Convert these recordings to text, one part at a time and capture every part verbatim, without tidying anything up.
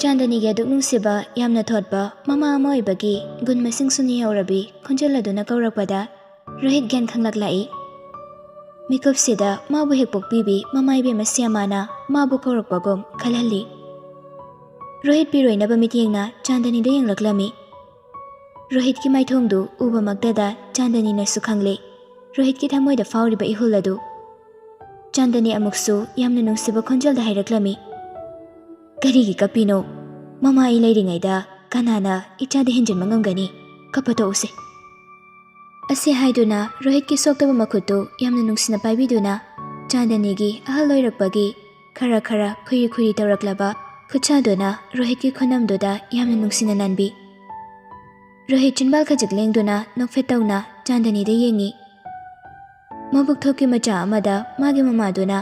ꯆꯥꯟꯗꯅꯤꯒꯤ ꯑꯗꯨꯛ ꯅꯨꯡꯁꯤꯕ, ꯌꯥꯝꯅ ꯊꯣꯠꯄ ꯃꯃꯥ ꯑꯃ ꯑꯣꯏꯕꯒꯤ ꯒꯨꯟ ꯃꯁꯤꯡ ꯁꯨꯅ ꯌꯧꯔꯕꯤ ꯈꯣꯟꯖꯦꯜ ꯑꯗꯨꯅ ꯀꯧꯔꯛꯄꯗ ꯔꯣꯍꯤꯠ ꯒ꯭ꯌꯥꯟ ꯈꯪꯂꯛꯂꯛꯏ꯫ ꯃꯤꯀꯨꯞꯁꯤꯗ ꯃꯥꯕꯨ ꯍꯦꯛ ꯄꯣꯛꯄꯤꯕꯤ ꯃꯃꯥ ꯏꯕꯦꯝꯃ ꯁ꯭ꯌꯥꯃꯥꯅ ꯃꯥꯕꯨ ꯀꯧꯔꯛꯄꯒꯨꯝ ꯈꯜꯍꯜꯂꯤ꯫ ꯔꯣꯍꯤꯠ ꯄꯤꯔꯣꯏꯅꯕ ꯃꯤꯠꯌꯦꯡꯅ ꯆꯥꯟꯗꯅꯤꯗ ꯌꯦꯡꯂꯛꯂꯝꯃꯤ꯫ ꯔꯣꯍꯤꯠꯀꯤ ꯃꯥꯏꯊꯣꯡꯗꯨ ꯎꯕꯃꯛꯇꯗ ꯆꯥꯟꯗꯅꯤꯅꯁꯨ ꯈꯪꯂꯦ ꯔꯣꯍꯤꯠꯀꯤ ꯊꯃꯣꯏꯗ ꯐꯥꯎꯔꯤꯕ ꯏꯍꯨꯜ ꯑꯗꯨ꯫ ꯆꯥꯟꯗꯅꯤ ꯑꯃꯨꯛꯁꯨ ꯌꯥꯝꯅ ꯅꯨꯡꯁꯤꯕ ꯈꯣꯟꯖꯦꯜꯗ ꯍꯥꯏꯔꯛꯂꯝꯃꯤ, "ꯀꯔꯤꯒꯤ ꯀꯞꯄꯤꯅꯣ? ꯃꯃꯥ ꯑꯩ ꯂꯩꯔꯤꯉꯩꯗ ꯀꯅꯥꯅ ꯏꯆꯥꯗ ꯍꯦꯟꯖꯤꯟꯕ ꯉꯝꯒꯅꯤ? ꯀꯞꯄ ꯇꯣꯛꯎꯁꯦ꯫" ꯑꯁꯤ ꯍꯥꯏꯗꯨꯅ ꯔꯣꯍꯤꯠꯀꯤ ꯁꯣꯛꯇꯕ ꯃꯈꯨꯠꯇꯨ ꯌꯥꯝꯅ ꯅꯨꯡꯁꯤꯅ ꯄꯥꯏꯕꯤꯗꯨꯅ ꯆꯥꯟꯗꯅꯤꯒꯤ ꯑꯍꯜ ꯑꯣꯏꯔꯛꯄꯒꯤ ꯈꯔ ꯈꯔ ꯈꯨꯏꯔꯤ ꯈꯨꯏꯔꯤ ꯇꯧꯔꯛꯂꯕ ꯈꯨꯠꯁꯥꯗꯨꯅ ꯔꯣꯍꯤꯠꯀꯤ ꯈꯨꯅꯝꯗꯨꯗ ꯌꯥꯝꯅ ꯅꯨꯡꯁꯤꯅ ꯅꯥꯟꯕꯤ꯫ ꯔꯣꯍꯤꯠ ꯆꯤꯟꯕꯥꯜ ꯈꯖꯤꯛ ꯂꯦꯡꯗꯨꯅ ꯅꯣꯛꯐꯦꯠ ꯇꯧꯅ ꯆꯥꯟꯗꯅꯤꯗ ꯌꯦꯡꯉꯤ꯫ ꯃꯕꯨꯛ ꯊꯣꯛꯀꯤ ꯃꯆꯥ ꯑꯃꯗ ꯃꯥꯒꯤ ꯃꯃꯥꯗꯨꯅ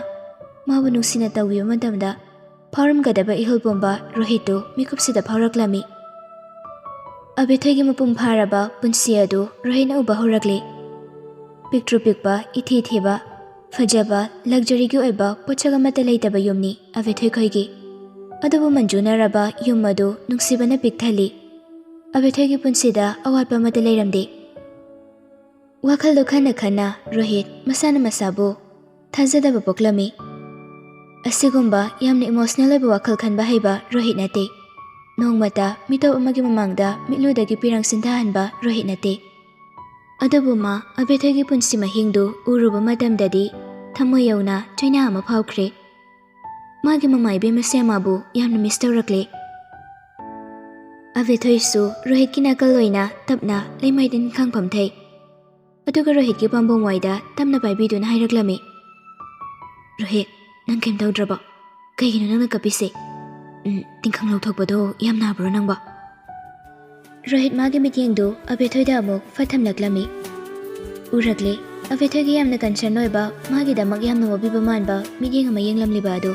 ꯃꯥꯕꯨ ꯅꯨꯡꯁꯤꯅ ꯇꯧꯕꯤꯕ ꯃꯇꯝꯗ ꯐꯥꯎꯔꯝꯒꯗꯕ ꯏꯍꯨꯜ ꯄꯨꯝꯕ ꯔꯣꯍꯤꯠꯇꯨ ꯃꯤꯀꯨꯞꯁꯤꯗ ꯐꯥꯎꯔꯛꯂꯝꯃꯤ꯫ ꯑꯕꯦꯊꯣꯏꯒꯤ ꯃꯄꯨꯡ ꯐꯥꯔꯕ ꯄꯨꯟꯁꯤ ꯑꯗꯨ ꯔꯣꯍꯤꯠꯅ ꯎꯕ ꯍꯧꯔꯛꯂꯤ꯫ ꯄꯤꯛꯇ꯭ꯔꯨ ꯄꯤꯛꯄ, ꯏꯊꯤ ꯊꯤꯕ, ꯐꯖꯕ, ꯂꯛꯖꯔꯤꯒꯤ ꯑꯣꯏꯕ ꯄꯣꯠꯁꯛ ꯑꯃꯠꯇ ꯂꯩꯇꯕ ꯌꯨꯝꯅꯤ ꯑꯕꯦꯊꯣꯏ ꯈꯣꯏꯒꯤ꯫ ꯑꯗꯨꯕꯨ ꯃꯟꯖꯨꯅꯔꯕ ꯌꯨꯝ ꯑꯗꯨ ꯅꯨꯡꯁꯤꯕꯅ ꯄꯤꯛ ꯊꯜꯂꯤ꯫ ꯑꯕꯦꯊꯣꯏꯒꯤ ꯄꯨꯟꯁꯤꯗ ꯑꯋꯥꯠꯄ ꯑꯃꯠꯇ ꯂꯩꯔꯝꯗꯦ꯫ ꯋꯥꯈꯜꯗꯨ ꯈꯟꯅ ꯈꯟꯅ ꯔꯣꯍꯤꯠ ꯃꯁꯥꯅ ꯃꯁꯥꯕꯨ ꯊꯥꯖꯗꯕ ꯄꯣꯛꯂꯝꯃꯤ꯫ ꯑꯁꯤꯒꯨꯝꯕ ꯌꯥꯝꯅ ꯏꯃꯣꯁꯅꯦꯜ ꯑꯣꯏꯕ ꯋꯥꯈꯜ ꯈꯟꯕ ꯍꯩꯕ ꯔꯣꯍꯤꯠ ꯅꯠꯇꯦ꯫ ꯅꯣꯡꯃꯇ ꯃꯤꯇꯣꯞ ꯑꯃꯒꯤ ꯃꯃꯥꯡꯗ ꯃꯤꯠꯂꯨꯗꯒꯤ ꯄꯤꯔꯪ ꯁꯤꯟꯊꯍꯟꯕ ꯔꯣꯍꯤꯠ ꯅꯠꯇꯦ꯫ ꯑꯗꯨꯕꯨ ꯃꯥ ꯑꯕꯦꯊꯣꯏꯒꯤ ꯄꯨꯟꯁꯤ ꯃꯍꯤꯡꯗꯨ ꯎꯔꯨꯕ ꯃꯇꯝꯗꯗꯤ ꯊꯃꯣꯏ ꯌꯧꯅ ꯆꯩꯅꯥ ꯑꯃ ꯐꯥꯎꯈ꯭ꯔꯦ꯫ ꯃꯥꯒꯤ ꯃꯃꯥ ꯏꯕꯦꯝꯃ ꯁ꯭ꯌꯥꯃꯥꯕꯨ ꯌꯥꯝꯅ ꯃꯤꯁ ꯇꯧꯔꯛꯂꯦ꯫ ꯑꯕꯦꯊꯣꯏꯁꯨ ꯔꯣꯍꯤꯠꯀꯤ ꯅꯥꯀꯜ ꯑꯣꯏꯅ ꯇꯞꯅ ꯂꯩꯃꯥꯏꯗ ꯅꯤꯡꯈꯥꯡ ꯐꯝꯊꯩ꯫ ꯑꯗꯨꯒ ꯔꯣꯍꯤꯠꯀꯤ ꯄꯥꯝꯕꯣꯝ ꯋꯥꯏꯗ ꯇꯞꯅ ꯄꯥꯏꯕꯤꯗꯨꯅ ꯍꯥꯏꯔꯛꯂꯝꯃꯤ, "ꯔꯣꯍꯤꯠ, ꯅꯪ ꯀꯩꯝ ꯇꯧꯗ꯭ꯔꯕꯣ? ꯀꯩꯒꯤꯅꯣ ꯅꯪꯅ ꯀꯞꯄꯤꯁꯦ? ꯎꯝ, ꯇꯤꯡꯈꯪ ꯂꯧꯊꯣꯛꯄꯗꯣ ꯌꯥꯝ ꯅꯥꯕ꯭ꯔꯣ ꯅꯪꯕꯣ?" ꯔꯣꯍꯤꯠ ꯃꯥꯒꯤ ꯃꯤꯠꯌꯦꯡꯗꯨ ꯑꯕꯦꯊꯣꯏꯗ ꯑꯃꯨꯛ ꯐꯠ ꯊꯝꯂꯛꯂꯝꯃꯤ꯫ ꯎꯔꯛꯂꯦ, ꯑꯕꯦꯊꯣꯏꯒꯤ ꯌꯥꯝꯅ ꯀꯟꯁꯔꯟ ꯑꯣꯏꯕ, ꯃꯥꯒꯤꯗꯃꯛ ꯌꯥꯝꯅ ꯋꯥꯕꯤꯕ ꯃꯥꯟꯕ ꯃꯤꯠꯌꯦꯡ ꯑꯃ ꯌꯦꯡꯂꯝꯂꯤꯕ ꯑꯗꯨ꯫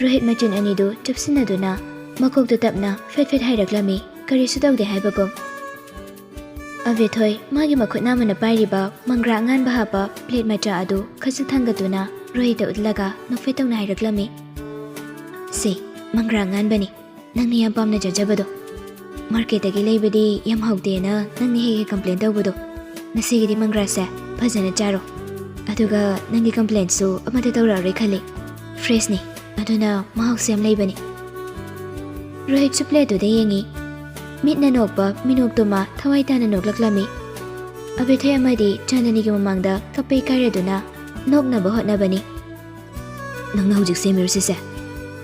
ꯔꯣꯍꯤꯠ ꯃꯆꯤꯟ ꯑꯅꯤꯗꯨ ꯆꯨꯞꯁꯤꯟꯅꯗꯨꯅ ꯃꯀꯣꯛꯇꯨ ꯇꯞꯅ ꯐꯦꯠ ꯐꯦꯠ ꯍꯥꯏꯔꯛꯂꯝꯃꯤ, ꯀꯔꯤꯁꯨ ꯇꯧꯗꯦ ꯍꯥꯏꯕꯒꯨꯝ꯫ ꯑꯕꯦꯊꯣꯏ ꯃꯥꯒꯤ ꯃꯈꯨꯠ ꯅꯥꯝꯃꯅ ꯄꯥꯏꯔꯤꯕ ꯃꯪꯒ꯭ꯔꯥ ꯑꯉꯥꯟꯕ ꯍꯥꯞꯄ ꯄ꯭ꯂꯦꯠ ꯃꯆꯥ ꯑꯗꯨ ꯈꯖꯤꯛ ꯊꯥꯡꯒꯠꯇꯨꯅ ꯔꯣꯍꯤꯠꯇ ꯎꯠꯂꯒ ꯅꯣꯛꯐꯦꯠ ꯇꯧꯅ ꯍꯥꯏꯔꯛꯂꯝꯃꯤ, "ꯁꯦ, ꯃꯪꯒ꯭ꯔꯥ ꯉꯥꯟꯕꯅꯤ, ꯅꯪꯅ ꯌꯥꯝ ꯄꯥꯝꯅ ꯆꯥꯖꯕꯗꯣ꯫ ꯃꯥꯔꯀꯦꯠꯇꯒꯤ ꯂꯩꯕꯗꯤ ꯌꯥꯝ ꯍꯥꯎꯇꯦꯅ ꯅꯪꯅ ꯍꯦꯛ ꯍꯦꯛ ꯀꯝꯄ꯭ꯂꯦꯟ ꯇꯧꯕꯗꯣ꯫ ꯉꯁꯤꯒꯤꯗꯤ ꯃꯪꯒ꯭ꯔꯥꯁꯦ ꯐꯖꯅ ꯆꯥꯔꯣ, ꯑꯗꯨꯒ ꯅꯪꯒꯤ ꯀꯝꯄ꯭ꯂꯦꯟꯁꯨ ꯑꯃꯠꯇ ꯇꯧꯔꯛꯑꯔꯣꯏ ꯈꯜꯂꯤ꯫ ꯐ꯭ꯔꯦꯁꯅꯤ, ꯑꯗꯨꯅ ꯃꯍꯥꯎꯁꯨ ꯌꯥꯝ ꯂꯩꯕꯅꯤ꯫ ꯔꯣꯍꯤꯠꯁꯨ ꯄ꯭ꯂꯦꯠꯇꯨꯗ ꯌꯦꯡꯉꯤ꯫ ꯃꯤꯠꯅ ꯅꯣꯛꯄ ꯃꯤꯅꯣꯛꯇꯨꯃ ꯊꯋꯥꯏ ꯇꯥꯅ ꯅꯣꯛꯂꯛꯂꯝꯃꯤ꯫ ꯑꯕꯦꯊꯣꯏ ꯑꯃꯗꯤ ꯆꯥꯟꯗꯅꯤꯒꯤ ꯃꯃꯥꯡꯗ ꯀꯞꯄꯩ ꯀꯥꯏꯔꯗꯨꯅ ꯅꯣꯛꯅꯕ ꯍꯣꯠꯅꯕꯅꯤ꯫ "ꯅꯪꯅ ꯍꯧꯖꯤꯛ ꯁꯦꯝꯃꯤꯔꯣ ꯁꯤꯁꯦ?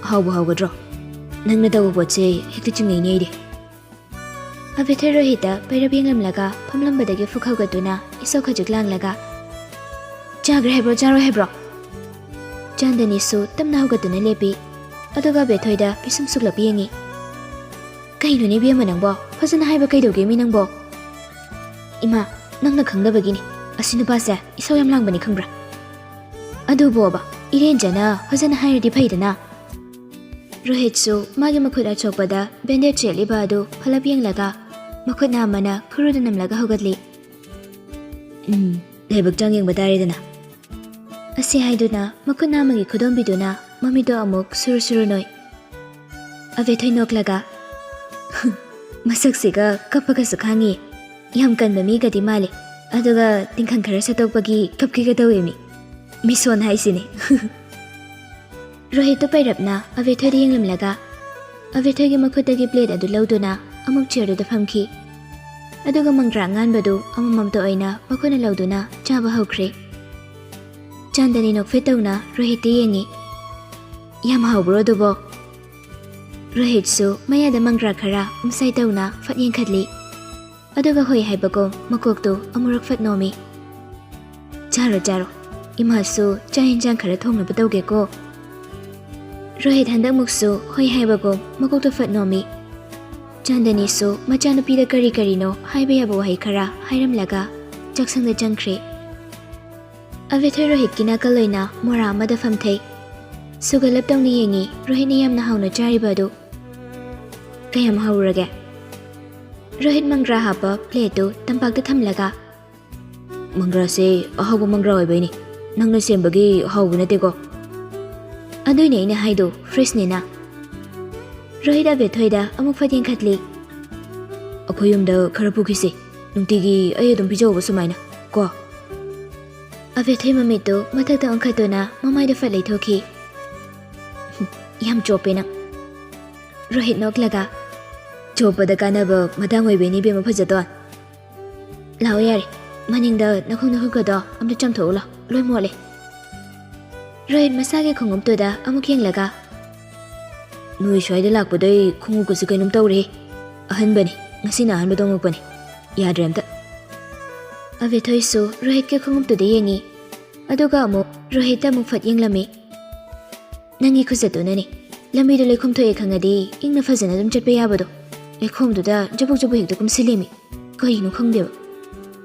ꯍꯥꯎꯕꯨ ꯍꯥꯎꯒꯗ꯭ꯔꯣ? ꯅꯪꯅ ꯇꯧꯕ ꯄꯣꯠꯁꯦ ꯍꯦꯛꯇ ꯆꯤꯡꯅꯩꯅꯦ ꯑꯩꯗꯤ꯫" ꯑꯕꯦꯊꯣꯏ ꯔꯣꯍꯤꯠꯇ ꯄꯩꯔꯞ ꯌꯦꯡꯂꯝꯂꯒ ꯐꯝꯂꯝꯕꯗꯒꯤ ꯐꯨꯛ ꯍꯧꯒꯠꯇꯨꯅ ꯏꯁꯧ ꯈꯖꯤꯛ ꯂꯥꯡꯂꯒ, "ꯆꯥꯈ꯭ꯔꯦ ꯍꯥꯏꯕ꯭ꯔꯣ, ꯆꯥꯔꯣꯏ ꯍꯥꯏꯕ꯭ꯔꯣ?" ꯆꯥꯟꯗꯅꯤꯁꯨ ꯇꯞꯅ ꯍꯧꯒꯠꯇꯨꯅ ꯂꯦꯞꯄꯤ, ꯑꯗꯨꯒ ꯑꯕꯦꯊꯣꯏꯗ ꯄꯤꯁꯨꯝ ꯁꯨꯛꯂꯞ ꯌꯦꯡꯉꯤ꯫ "ꯀꯩꯅꯣꯅꯦ ꯏꯕꯦꯝꯃ ꯅꯪꯕꯣ? ꯐꯖꯅ ꯍꯥꯏꯕ ꯀꯩꯗꯧꯒꯦ ꯃꯤ ꯅꯪꯕꯣ?" "ꯏꯃꯥ, ꯅꯪꯅ ꯈꯪꯗꯕꯒꯤꯅꯤ꯫ ꯑꯁꯤ ꯅꯨꯄꯥꯁꯦ ꯏꯁꯧ ꯌꯥꯝ ꯂꯥꯡꯕꯅꯤ ꯈꯪꯕ꯭ꯔꯥ? ꯑꯗꯨꯕꯣꯕ, ꯏꯔꯦꯟꯖꯅ ꯐꯖꯅ ꯍꯥꯏꯔꯗꯤ ꯐꯩꯗꯅ꯫" ꯔꯣꯍꯤꯠꯁꯨ ꯃꯥꯒꯤ ꯃꯈꯨꯠ ꯑꯆꯣꯛꯄꯗ ꯕꯦꯟꯗꯦꯖ ꯌꯦꯠꯂꯤꯕ ꯑꯗꯨ ꯐꯂꯞ ꯌꯦꯡꯂꯒ ꯃꯈꯨꯠ ꯅꯥꯝꯃꯅ ꯈꯨꯔꯨꯗ ꯅꯝꯂꯒ ꯍꯧꯒꯠꯂꯤ꯫ "ꯎꯝ, ꯂꯥꯏꯕꯛ ꯆꯥꯡ ꯌꯦꯡꯕ ꯇꯥꯔꯦꯗꯅ꯫" ꯑꯁꯤ ꯍꯥꯏꯗꯨꯅ ꯃꯈꯨꯠ ꯅꯥꯝꯃꯒꯤ ꯈꯨꯗꯣꯝꯕꯤꯗꯨꯅ ꯃꯃꯤꯠꯇꯣ ꯑꯃꯨꯛ ꯁꯨꯔꯨ ꯁꯨꯔꯨ ꯅꯣꯏ꯫ ꯑꯕꯦꯊꯣꯏ ꯅꯣꯛꯂꯒ, "ꯃꯁꯛꯁꯤꯒ ꯀꯞꯄꯒꯁꯨ ꯈꯥꯡꯉꯤ꯫ ꯌꯥꯝ ꯀꯟꯕ ꯃꯤꯒꯗꯤ ꯃꯥꯜꯂꯤ꯫ ꯑꯗꯨꯒ ꯇꯤꯡꯈꯪ ꯈꯔ ꯁꯠꯇꯣꯛꯄꯒꯤ ꯀꯞꯀꯦꯒ ꯇꯧꯋꯦ ꯃꯤ꯫ ꯃꯤꯁꯣꯟ ꯍꯥꯏꯁꯤꯅꯤ꯫" ꯔꯣꯍꯤꯠꯇꯨ ꯄꯩꯔꯞꯅ ꯑꯕꯦꯊꯣꯏꯗ ꯌꯦꯡꯂꯝꯂꯒ ꯑꯕꯦꯊꯣꯏꯒꯤ ꯃꯈꯨꯠꯇꯒꯤ ꯄ꯭ꯂꯦꯠ ꯑꯗꯨ ꯂꯧꯗꯨꯅ ꯑꯃꯨꯛ ꯆꯤꯌꯔꯗꯨꯗ ꯐꯝꯈꯤ꯫ ꯑꯗꯨꯒ ꯃꯪꯒ꯭ꯔꯥ ꯑꯉꯥꯟꯕꯗꯨ ꯑꯃꯃꯝꯇ ꯑꯣꯏꯅ ꯃꯈꯨꯠꯅ ꯂꯧꯗꯨꯅ ꯆꯥꯕ ꯍꯧꯈ꯭ꯔꯦ꯫ ꯆꯥꯟꯗꯅꯤ ꯅꯣꯛꯐꯦꯠ ꯇꯧꯅ ꯔꯣꯍꯤꯠꯇ ꯌꯦꯡꯉꯤ꯫ "ꯌꯥꯝ ꯍꯥꯎꯕ꯭ꯔꯣ ꯑꯗꯨꯕꯣ?" ꯔꯣꯍꯤꯠꯁꯨ ꯃꯌꯥꯗ ꯃꯪꯒ꯭ꯔꯥ ꯈꯔ ꯎꯝꯁꯥꯏ ꯇꯧꯅ ꯐꯠ ꯌꯦꯡꯈꯠꯂꯤ꯫ ꯑꯗꯨꯒ ꯍꯣꯏ ꯍꯥꯏꯕꯒꯨꯝ ꯃꯀꯣꯛꯇꯨ ꯑꯃꯨꯔꯛ ꯐꯠ ꯅꯣꯝꯃꯤ꯫ "ꯆꯥꯔꯣ, ꯆꯥꯔꯣ꯫ ꯏꯃꯥꯁꯨ ꯆꯥꯛ ꯌꯦꯟꯁꯥꯡ ꯈꯔ ꯊꯣꯡꯅꯕ ꯇꯧꯒꯦꯀꯣ꯫" ꯔꯣꯍꯤꯠ ꯍꯟꯗꯛꯃꯨꯛꯁꯨ ꯍꯣꯏ ꯍꯥꯏꯕꯒꯨꯝ ꯃꯀꯣꯛꯇꯨ ꯐꯠ ꯅꯣꯝꯃꯤ꯫ ꯆꯥꯟꯗꯅꯤꯁꯨ ꯃꯆꯥꯅꯨꯄꯤꯗ ꯀꯔꯤ ꯀꯔꯤꯅꯣ ꯍꯥꯏꯕ ꯌꯥꯕ ꯋꯥꯍꯩ ꯈꯔ ꯍꯥꯏꯔꯝꯂꯒ ꯆꯥꯛꯁꯪꯗ ꯆꯪꯈ꯭ꯔꯦ꯫ ꯑꯕꯦꯊꯣꯏ ꯔꯣꯍꯤꯠꯀꯤ ꯅꯥꯀꯜ ꯑꯣꯏꯅ ꯃꯣꯔꯥ ꯑꯃꯗ ꯐꯝꯊꯩ꯫ ꯁꯨꯒꯠꯂꯞ ꯇꯧꯅ ꯌꯦꯡꯉꯤ ꯔꯣꯍꯤꯠꯅ ꯌꯥꯝꯅ ꯍꯥꯎꯅ ꯆꯥꯔꯤꯕ ꯑꯗꯨ꯫ "ꯀꯌꯥꯝ ꯍꯥꯎꯔꯒꯦ?" ꯔꯣꯍꯤꯠ ꯃꯪꯒ꯭ꯔꯥ ꯍꯥꯞꯄ ꯄ꯭ꯂꯦꯠꯇꯨ ꯇꯝꯄꯥꯛꯇ ꯊꯝꯂꯒ, "ꯃꯪꯒ꯭ꯔꯥꯁꯦ ꯑꯍꯥꯎꯕ ꯃꯪꯒ꯭ꯔꯥ ꯑꯣꯏꯕꯩꯅꯤ, ꯅꯪꯅ ꯁꯦꯝꯕꯒꯤ ꯍꯥꯎꯕ ꯅꯠꯇꯦꯀꯣ꯫" "ꯑꯗꯨꯏꯅꯦ ꯑꯩꯅ ꯍꯥꯏꯗꯣ, ꯐ꯭ꯔꯦꯁꯅꯤꯅ꯫" ꯔꯣꯍꯤꯠ ꯑꯕꯦꯊꯣꯏꯗ ꯑꯃꯨꯛ ꯐꯠ ꯌꯦꯡꯈꯠꯂꯤ꯫ "ꯑꯩꯈꯣꯏ ꯌꯨꯝꯗ ꯈꯔ ꯄꯨꯈꯤꯁꯦ, ꯅꯨꯡꯇꯤꯒꯤ ꯑꯩ ꯑꯗꯨꯝ ꯄꯤꯖꯧꯕ ꯁꯨꯃꯥꯏꯅ ꯀꯣ?" ꯑꯕꯦꯊꯣꯏ ꯃꯃꯤꯠꯇꯨ ꯃꯊꯛꯇ ꯑꯣꯟꯈꯠꯇꯨꯅ ꯃꯃꯥꯏꯗ ꯐꯠ ꯂꯩꯊꯣꯛꯈꯤ꯫ "ꯌꯥꯝ ꯆꯣꯞꯄꯦ ꯅꯪ꯫" ꯔꯣꯍꯤꯠ ꯅꯣꯛꯂꯒ, "ꯆꯣꯞꯄꯗ ꯀꯥꯟꯅꯕ ꯃꯇꯥꯡ ꯑꯣꯏꯕꯩꯅꯤ ꯏꯕꯦꯝꯃ ꯐꯖꯗꯣꯟ꯫ ꯂꯥꯛꯑꯣ ꯌꯥꯔꯦ, ꯃꯅꯤꯡꯗ ꯅꯈꯣꯡ ꯅꯈꯨꯠꯀꯗꯣ ꯑꯝꯇ ꯆꯥꯝꯊꯣꯛꯎ ꯂꯥꯎ, ꯂꯣꯏ ꯃꯣꯠꯂꯦ꯫" ꯔꯣꯍꯤꯠ ꯃꯁꯥꯒꯤ ꯈꯣꯡꯎꯞꯇꯨꯗ ꯑꯃꯨꯛ ꯌꯦꯡꯂꯒ, "ꯅꯣꯏ ꯁ꯭ꯋꯥꯏꯗ ꯂꯥꯛꯄꯗꯩ ꯈꯣꯡꯎꯞꯀꯁꯦ ꯀꯩꯅꯣꯝ ꯇꯧꯔꯦ꯫ ꯑꯍꯟꯕꯅꯤ, ꯉꯁꯤꯅ ꯑꯍꯥꯟꯕ ꯇꯣꯡꯉꯛꯄꯅꯤ꯫ ꯌꯥꯗ꯭ꯔꯦ ꯑꯝꯇ꯫" ꯑꯕꯦꯊꯣꯏꯁꯨ ꯔꯣꯍꯤꯠꯀꯤ ꯈꯣꯡꯎꯞꯇꯨꯗ ꯌꯦꯡꯉꯤ, ꯑꯗꯨꯒ ꯑꯃꯨꯛ ꯔꯣꯍꯤꯠꯇ ꯑꯃꯨꯛ ꯐꯠ ꯌꯦꯡꯂꯝꯃꯤ꯫ "ꯅꯪꯒꯤ ꯈꯨꯆꯠꯇꯨꯅꯅꯦ, ꯂꯝꯕꯤꯗꯣ ꯂꯩꯈꯣꯝ ꯊꯣꯛꯑꯦ ꯈꯪꯉꯗꯤ ꯏꯪꯅ ꯐꯖꯅ ꯑꯗꯨꯝ ꯆꯠꯄ ꯌꯥꯕꯗꯣ, ꯂꯩꯈꯣꯝꯗꯨꯗ ꯆꯕꯨꯛ ꯆꯕꯨꯛ ꯍꯦꯛꯇ ꯀꯨꯝꯁꯤꯜꯂꯦꯃꯤ, ꯀꯩꯅꯣ ꯈꯪꯗꯦꯕ꯫"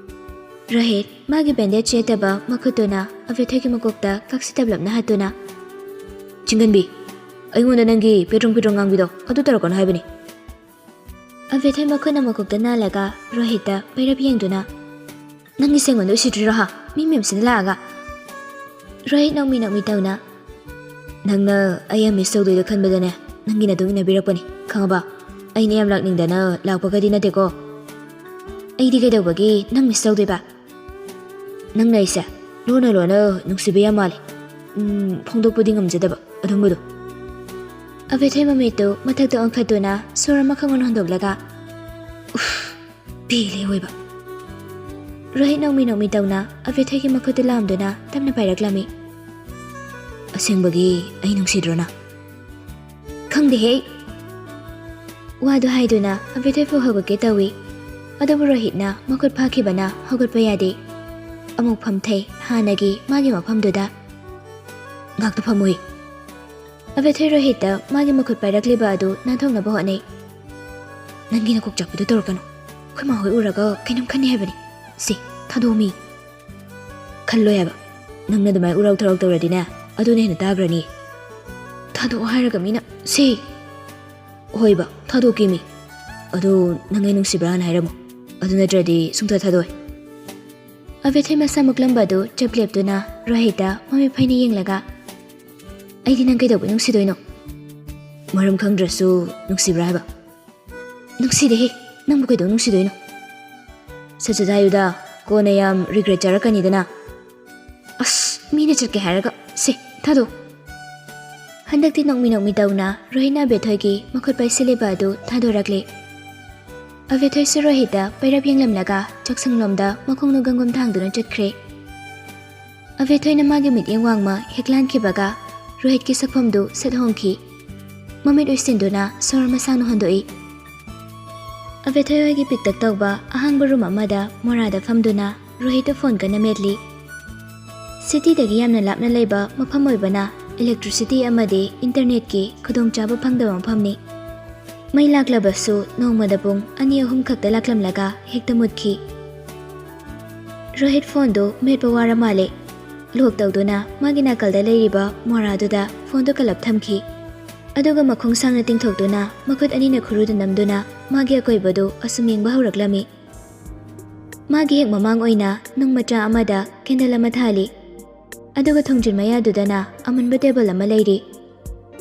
ꯔꯣꯍꯤꯠ ꯃꯥꯒꯤ ꯕꯦꯟꯗꯦꯖ ꯌꯦꯠꯇꯕ ꯃꯈꯨꯠꯇꯨꯅ ꯑꯕꯦꯊꯣꯏꯒꯤ ꯃꯀꯣꯛꯇ ꯀꯛꯁꯤ ꯇꯞꯂꯞꯅ ꯍꯠꯇꯨꯅ, "ꯆꯤꯡꯒꯟꯕꯤ, ꯑꯩꯉꯣꯟꯗ ꯅꯪꯒꯤ ꯄꯦꯗ꯭ꯔꯣꯡ ꯄꯦꯗ꯭ꯔꯣꯡ ꯉꯥꯡꯕꯤꯗꯣ ꯑꯗꯨ ꯇꯧꯔꯛꯀꯅꯨ ꯍꯥꯏꯕꯅꯤ꯫" ꯑꯕꯦꯊꯣꯏ ꯃꯈꯨꯠꯅ ꯃꯀꯣꯛꯇ ꯅꯥꯜꯂꯒ ꯔꯣꯍꯤꯠꯇ ꯄꯩꯔꯞ ꯌꯦꯡꯗꯨꯅ, "ꯅꯪꯒꯤ ꯁꯦꯡꯕꯟꯗꯣ ꯎꯁꯤꯠꯇ꯭ꯔꯤꯔꯣ ꯍꯥ? ꯃꯤ ꯃꯌꯥꯝꯁꯤꯅ ꯂꯥꯛꯑꯒ꯫" ꯔꯣꯍꯤꯠ ꯅꯣꯛꯃꯤ ꯅꯣꯛꯃꯤ ꯇꯧꯅ, "ꯅꯪꯅ ꯑꯩ ꯌꯥꯝ ꯃꯤꯁ ꯇꯧꯗꯣꯏꯗꯣ ꯈꯟꯕꯗꯅꯦ, ꯅꯪꯒꯤ ꯅꯇꯨꯡ ꯏꯟꯅꯕꯤꯔꯛꯄꯅꯤ, ꯈꯪꯉꯕ? ꯑꯩꯅ ꯌꯥꯝ ꯂꯥꯛꯅꯤꯡꯗꯅ ꯂꯥꯛꯄꯒꯗꯤ ꯅꯠꯇꯦꯀꯣ꯫ ꯑꯩꯗꯤ ꯀꯩꯗꯧꯕꯒꯤ ꯅꯪ ꯃꯤꯁ ꯇꯧꯗꯣꯏꯕ? ꯅꯪꯅ ꯑꯩꯁꯦ ꯂꯣꯟꯅ ꯂꯣꯟꯅ ꯅꯨꯡꯁꯤꯕ ꯌꯥꯝ ꯃꯥꯜꯂꯦ꯫ ꯎꯝ, ꯐꯣꯡꯗꯣꯛꯄꯗꯤ ꯉꯝꯖꯗꯕ ꯑꯗꯨꯝꯕꯗꯣ꯫" ꯑꯕꯦꯊꯣꯏ ꯃꯃꯤꯠꯇꯨ ꯃꯊꯛꯇ ꯑꯣꯟꯈꯠꯇꯨꯅ ꯁꯣꯔ ꯑꯃꯈꯛ ꯑꯣꯏꯅ ꯍꯣꯟꯗꯣꯛꯂꯒ, "ꯎꯐ, ꯄꯦꯜꯂꯦ ꯑꯣꯏꯕ꯫" ꯔꯣꯍꯤꯠ ꯅꯣꯛꯃꯤ ꯅꯣꯛꯃꯤ ꯇꯧꯅ ꯑꯕꯦꯊꯣꯏꯒꯤ ꯃꯈꯨꯠꯇꯨ ꯂꯥꯝꯗꯨꯅ ꯇꯞꯅ ꯄꯥꯏꯔꯛꯂꯝꯃꯤ꯫ "ꯑꯁꯦꯡꯕꯒꯤ ꯑꯩ ꯅꯨꯡꯁꯤꯗ꯭ꯔꯣ ꯅꯪ?" "ꯈꯪꯗꯦꯍꯦ꯫" ꯋꯥꯗꯨ ꯍꯥꯏꯗꯨꯅ ꯑꯕꯦꯊꯣꯏ ꯐꯨ ꯍꯧꯒꯠꯀꯦ ꯇꯧꯏ, ꯑꯗꯨꯕꯨ ꯔꯣꯍꯤꯠꯅ ꯃꯈꯨꯠ ꯐꯥꯈꯤꯕꯅ ꯍꯧꯒꯠꯄ ꯌꯥꯗꯦ꯫ ꯑꯃꯨꯛ ꯐꯝꯊꯩ ꯍꯥꯟꯅꯒꯤ ꯃꯥꯒꯤ ꯃꯐꯝꯗꯨꯗ꯫ "ꯉꯥꯛꯇ ꯐꯝꯃꯨꯏ꯫" ꯑꯕꯦꯊꯣꯏ ꯔꯣꯍꯤꯠꯇ ꯃꯥꯒꯤ ꯃꯈꯨꯠ ꯄꯥꯏꯔꯛꯂꯤꯕ ꯑꯗꯨ ꯅꯥꯟꯊꯣꯛꯅꯕ ꯍꯣꯠꯅꯩ꯫ "ꯅꯪꯒꯤ ꯅꯀꯣꯛ ꯆꯥꯛꯄꯤꯗꯨ ꯇꯧꯔꯛꯀꯅꯨ꯫ ꯑꯩꯈꯣꯏ ꯃꯥ ꯍꯣꯏ ꯎꯔꯒ ꯀꯩꯅꯣꯝ ꯈꯟꯅꯤ ꯍꯥꯏꯕꯅꯤ꯫ ꯁꯤ, ꯊꯥꯗꯣꯛꯑꯣ ꯃꯤ꯫" "ꯈꯜꯂꯣꯏ ꯍꯥꯏꯕ꯫ ꯅꯪꯅ ꯑꯗꯨꯃꯥꯏꯅ ꯎꯔꯥꯎ ꯊꯔꯥꯎ ꯇꯧꯔꯗꯤꯅꯦ, ꯑꯗꯨꯅ ꯍꯦꯟꯅ ꯇꯥꯈ꯭ꯔꯅꯤ꯫" "ꯊꯥꯗꯣꯛꯑꯣ ꯍꯥꯏꯔꯒ ꯃꯤꯅ, ꯁꯤ꯫" "ꯍꯣꯏꯕ, ꯊꯥꯗꯣꯛꯀꯦ ꯃꯤ꯫ ꯑꯗꯣ ꯅꯪ ꯑꯩ ꯅꯨꯡꯁꯤꯕ꯭ꯔꯥ ꯍꯥꯟꯅ ꯍꯥꯏꯔꯝꯃꯣ꯫ ꯑꯗꯨ ꯅꯠꯇ꯭ꯔꯗꯤ ꯁꯨꯡꯊꯥ ꯊꯥꯗꯣꯛꯑꯣꯏ꯫" ꯑꯕꯦꯊꯣꯏ ꯃꯁꯥ ꯃꯨꯛꯂꯝꯕꯗꯨ ꯆꯞ ꯂꯦꯞꯇꯨꯅ ꯔꯣꯍꯤꯠꯇ ꯃꯃꯤꯠ ꯐꯩꯅ ꯌꯦꯡꯂꯒ, "ꯑꯩꯗꯤ ꯅꯪ ꯀꯩꯗꯧꯕꯩ ꯅꯨꯡꯁꯤꯗꯣꯏꯅꯣ?" ꯃꯔꯝ ꯈꯪꯗ꯭ꯔꯁꯨ ꯅꯨꯡꯁꯤꯕ꯭ꯔꯥ ꯍꯥꯏꯕ? ꯅꯨꯡꯁꯤꯗꯦꯍꯦ, ꯅꯪꯕꯨ ꯀꯩꯗꯧ ꯅꯨꯡꯁꯤꯗꯣꯏꯅꯣ? ꯁꯠ ꯁꯠ ꯍꯥꯏꯌꯨꯗ, ꯀꯣꯟꯅ ꯌꯥꯝ ꯔꯤꯒ꯭ꯔꯦꯠ ꯆꯥꯔꯛꯀꯅꯤꯗꯅ꯫ ꯑꯁ, ꯃꯤꯅ ꯆꯠꯀꯦ ꯍꯥꯏꯔꯒ꯫ ꯁꯦ, ꯊꯥꯗꯣꯛ꯫ ꯍꯟꯗꯛꯇꯤ ꯅꯣꯛꯃꯤ ꯅꯣꯛꯃꯤ ꯇꯧꯅ ꯔꯣꯍꯤꯠꯅ ꯑꯕꯦꯊꯣꯏꯒꯤ ꯃꯈꯨꯠ ꯄꯥꯏꯁꯤꯜꯂꯤꯕ ꯑꯗꯨ ꯊꯥꯗꯣꯔꯛꯂꯦ꯫ ꯑꯕꯦꯊꯣꯏꯁꯨ ꯔꯣꯍꯤꯠꯇ ꯄꯩꯔꯞ ꯌꯦꯡꯂꯝꯂꯒ ꯆꯥꯛꯁꯪꯂꯣꯝꯗ ꯃꯈꯣꯡ ꯅꯨꯡꯒꯪꯒꯨꯝ ꯊꯥꯡꯗꯨꯅ ꯆꯠꯈ꯭ꯔꯦ꯫ ꯑꯕꯦꯊꯣꯏꯅ ꯃꯥꯒꯤ ꯃꯤꯠꯌꯦꯡ ꯋꯥꯡꯃ ꯍꯦꯛꯂꯥꯟꯈꯤꯕꯒ ꯔꯣꯍꯤꯠꯀꯤ ꯁꯛꯐꯝꯗꯨ ꯁꯠ ꯍꯣꯡꯈꯤ꯫ ꯃꯃꯤꯠ ꯎꯏꯁꯤꯟꯗꯨꯅ ꯁꯣꯔ ꯃꯁꯥꯡꯅ ꯍꯣꯟꯗꯣꯛꯏ꯫ ꯑꯕꯦꯊꯣꯏ ꯍꯣꯏꯒꯤ ꯄꯤꯛꯇꯛ ꯇꯧꯕ ꯑꯍꯥꯡꯕ ꯔꯨꯝ ꯑꯃꯗ ꯃꯣꯔꯥꯗ ꯐꯝꯗꯨꯅ ꯔꯣꯍꯤꯠꯇ ꯐꯣꯟ ꯀꯟꯅ ꯃꯦꯠꯂꯤ꯫ ꯁꯤꯇꯤꯗꯒꯤ ꯌꯥꯝꯅ ꯂꯥꯞꯅ ꯂꯩꯕ ꯃꯐꯝ ꯑꯣꯏꯕꯅ ꯏꯂꯦꯛꯇ꯭ꯔꯤꯁꯤꯇꯤ ꯑꯃꯗꯤ ꯏꯟꯇꯔꯅꯦꯠꯀꯤ ꯈꯨꯗꯣꯡꯆꯥꯕ ꯐꯪꯗꯕ ꯃꯐꯝꯅꯤ꯫ ꯃꯩ ꯂꯥꯛꯂꯕꯁꯨ ꯅꯣꯡꯃꯗ ꯄꯨꯡ ꯑꯅꯤ ꯑꯍꯨꯝ ꯈꯛꯇ ꯂꯥꯛꯂꯝꯂꯒ ꯍꯦꯛꯇ ꯃꯨꯠꯈꯤ꯫ ꯔꯣꯍꯤꯠ ꯐꯣꯟꯗꯨ ꯃꯦꯠꯄ ꯋꯥꯔ ꯃꯥꯜꯂꯦ꯫ ꯂꯣꯛ ꯇꯧꯗꯨꯅ ꯃꯥꯒꯤ ꯅꯥꯀꯜꯗ ꯂꯩꯔꯤꯕ ꯃꯣꯔꯥꯗꯨꯗ ꯐꯣꯟꯗꯨ ꯀꯜꯂꯞ ꯊꯝꯈꯤ꯫ ꯑꯗꯨꯒ ꯃꯈꯣꯡ ꯁꯥꯡꯅ ꯇꯤꯡꯊꯣꯛꯇꯨꯅ ꯃꯈꯨꯠ ꯑꯅꯤꯅ ꯈꯨꯔꯨꯗ ꯅꯝꯗꯨꯅ ꯃꯥꯒꯤ ꯑꯀꯣꯏꯕꯗꯨ ꯑꯁꯨꯝ ꯌꯦꯡꯕ ꯍꯧꯔꯛꯂꯝꯃꯤ꯫ ꯃꯥꯒꯤ ꯍꯦꯛ ꯃꯃꯥꯡ ꯑꯣꯏꯅ ꯅꯨꯡ ꯃꯆꯥ ꯑꯃꯗ ꯀꯦꯟꯗꯜ ꯑꯃ ꯊꯥꯜꯂꯤ꯫ ꯑꯗꯨꯒ ꯊꯣꯡꯖꯤꯟ ꯃꯌꯥꯗꯨꯗꯅ ꯑꯃꯟꯕ ꯇꯦꯕꯜ ꯑꯃ ꯂꯩꯔꯤ꯫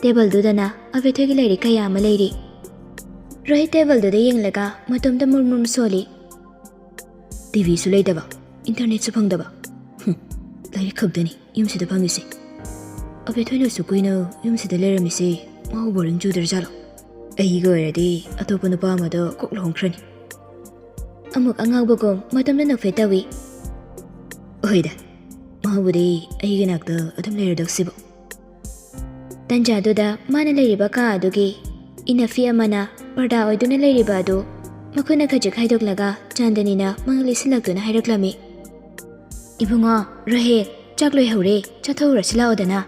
ꯇꯦꯕꯜꯗꯨꯗꯅ ꯑꯕꯦꯊꯣꯏꯒꯤ ꯂꯥꯏꯔꯤꯛ ꯀꯌꯥ ꯑꯃ ꯂꯩꯔꯤ꯫ ꯔꯣꯍꯤꯠ ꯇꯦꯕꯜꯗꯨꯗ ꯌꯦꯡꯂꯒ ꯃꯇꯣꯝꯇ ꯃꯨꯔ ꯃꯨꯔ ꯁꯣꯜꯂꯤ꯫ ꯇꯤꯚꯤꯁꯨ ꯂꯩꯇꯕ, ꯏꯟꯇꯔꯅꯦꯠꯁꯨ ꯐꯪꯗꯕ꯫ ꯍꯨꯝ, ꯂꯥꯏꯔꯤꯛ ꯈꯛꯇꯅꯤ ꯌꯨꯝꯁꯤꯗ ꯐꯪꯉꯤꯁꯦ꯫ ꯑꯕꯦꯊꯣꯏꯅꯁꯨ ꯀꯨꯏꯅ ꯌꯨꯝꯁꯤꯗ ꯂꯩꯔꯝꯃꯤꯁꯦ ꯃꯥꯕꯨ ꯕꯣꯔꯤꯡ ꯆꯨꯗ꯭ꯔꯖꯥꯠꯂꯣ? ꯑꯩꯒ ꯑꯣꯏꯔꯗꯤ ꯑꯇꯣꯞꯄ ꯅꯨꯄꯥ ꯑꯃꯗ ꯀꯣꯛ ꯂꯨꯍꯣꯡꯈ꯭ꯔꯅꯤ꯫ ꯑꯃꯨꯛ ꯑꯉꯥꯎꯕꯒꯨꯝ ꯃꯇꯣꯝꯇ ꯅꯣꯛꯐꯦꯠ ꯇꯧꯏ꯫ ꯍꯣꯏꯗ, ꯃꯥꯕꯨꯗꯤ ꯑꯩꯒꯤ ꯅꯥꯛꯇ ꯑꯗꯨꯝ ꯂꯩꯔꯗꯧꯁꯤꯕꯨ꯫ ꯇꯟꯖꯥꯗꯨꯗ ꯃꯥꯅ ꯂꯩꯔꯤꯕ ꯀꯥ ꯑꯗꯨꯒꯤ ꯏꯅꯐꯤ ꯑꯃꯅ ꯄꯔꯗꯥ ꯑꯣꯏꯗꯨꯅ ꯂꯩꯔꯤꯕ ꯑꯗꯨ ꯃꯈꯨꯠꯅ ꯈꯖꯤꯛ ꯍꯥꯏꯗꯣꯛꯂꯒ ꯆꯥꯟꯗꯅꯤꯅ ꯃꯉꯛ ꯂꯤꯁꯤꯜꯂꯛꯇꯨꯅ ꯍꯥꯏꯔꯛꯂꯝꯃꯤ꯫ "ꯏꯕꯨꯡꯉꯣ, ꯔꯣꯍꯤꯠ, ꯆꯥꯛ ꯂꯣꯏꯍꯧꯔꯦ, ꯆꯥꯊꯣꯛꯎꯔꯁꯤ ꯂꯥꯛꯑꯣꯗꯅ꯫"